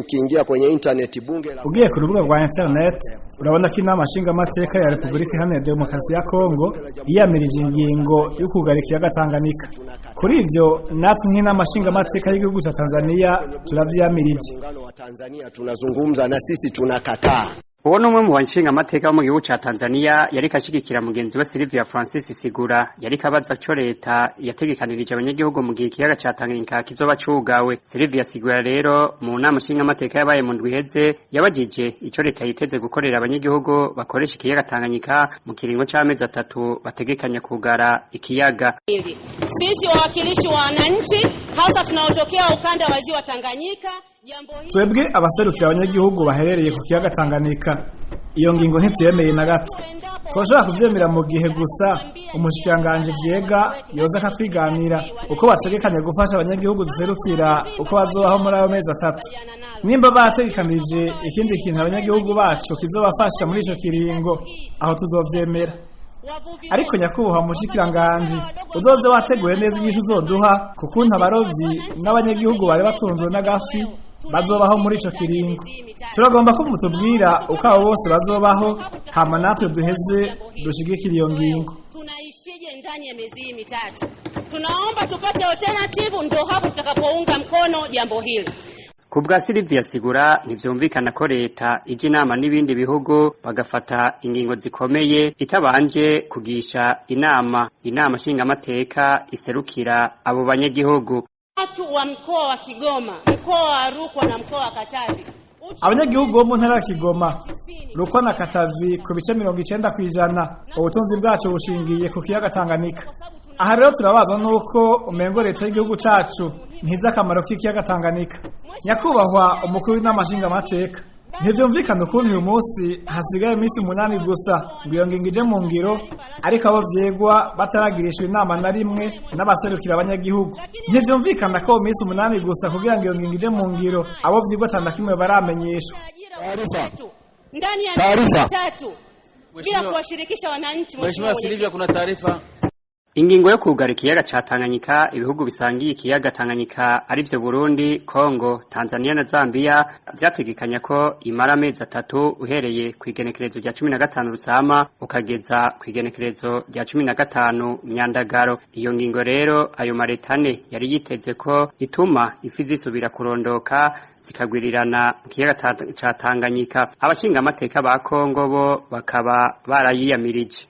Ukiingia kwenye internet bunge la Ugiye ku rubuga rwa internet urabona ko inama nshingamateka ya Repubulika Iharanira Demokarasi ya Kongo yiyamirije ingingo yo kugara ikiyaga Tanganyika. Kuri ivyo, natwe nk'inama nshingamateka y'igihugu ca Tanzania turavyiyamirije. Muungano wa Tanzania tunazungumza na sisi tunakataa. Uwo ni umwe mu bashingamateka bo mu gihugu ca Tanzania yariko ashigikira mugenzi we Silvia Francis Sigura, yariko abaza co leta yategekanirije abanyagihugu mu gihe ikiyaga ca Tanganyika kizoba cugawe. Silvia Sigura rero mu nama nshingamateka yabaye mu ndwi iheze yabajije ico leta yiteze gukorera abanyagihugu bakoresha ikiyaga Tanganyika mu kiringo c'amezi 3 bategekanya kugara ikiyaga. Sisi wawakilishi wa wananchi hasa tunaotokea ukanda wa ziwa Tanganyika, jambo hili Twebwe abaserukira abanyagihugu baherereye ku kiyaga Tanganyika, iyo ngingo ntituyemeye na gato. Turashobora kuvyemera mu gihe gusa umushikiranganji Vyega yoza akatwiganira uko bategekanya gufasha abanyagihugu duserukira, uko bazobaho muri ayo mezi 3. Nimba bategekanije ikindi kintu abanyagihugu bacu kizobafasha muri ico kiringo, aho tuzovyemera. Ariko nyakubahwa mushikiranganji, uzoze wateguye neza inyishu uzoduha ku kuntu abarovyi n'abanyagihugu bari batunzwe n'agafi bazobaho muri ico kiringo. Turagomba ko mutubwira uko abo bose bazobaho, hama natwe duheze dushigikire iyo ngingo. Tunaishije ndani ya miezi hii 3? Tunaomba tupate alternative, ndio hapo tutakapounga mkono jambo hili. Ku bwa Silvia Sigura, ntivyumvikana ko leta ija inama n'ibindi bihugu bagafata ingingo zikomeye itabanje kugisha inama inama nshingamateka iserukira abo banyagihugu. Watu wa mkoa wa Kigoma, mkoa wa Rukwa na mkoa wa Katavi. Abanyagihugu bo mu ntara ya Kigoma, Rukwa na Katavi, ku bice 90%, ubutunzi bwacu bushingiye ku kiyaga Tanganyika. Aha rero turabaza nuko umengo leta y'igihugu cacu ntizi akamaro k'ikiyaga Tanganyika. Nyakubahwa umukuru w'inama nshingamateka, ntivyumvikana ukuntu uyu munsi hasigaye iminsi 8 gusa ngo iyo ngingo ije mu ngiro, ariko abo vyegwa bataragirishwa inama na rimwe n'abaserukira abanyagihugu. Ntivyumvikana ko mu minsi 8 gusa kugira ngo iyo ngingo ije mu ngiro, abo vyigwa ata na kimwe baramenyeshwa. Ndani ya Taarifa. miezi 3 bila kuwashirikisha wananchi. Mheshimiwa Silvia, kuna taarifa. Ingingo yo kugara ikiyaga ca Tanganyika, ibihugu bisangiye ikiyaga Tanganyika arivyo Burundi, Kongo, Tanzania na Zambia, vyategekanya ko imara amezi 3 uhereye kw'igenekerezo rya 15 Rusama ukageza kw'igenekerezo rya 15 Myandagaro. Iyo ngingo rero ayo mareta ane yari yiteze ko ituma ifi zisubira kurondoka zikagwirirana mu kiyaga ca Tanganyika. Abashingamateka ba Kongo bo bakaba barayiyamirije.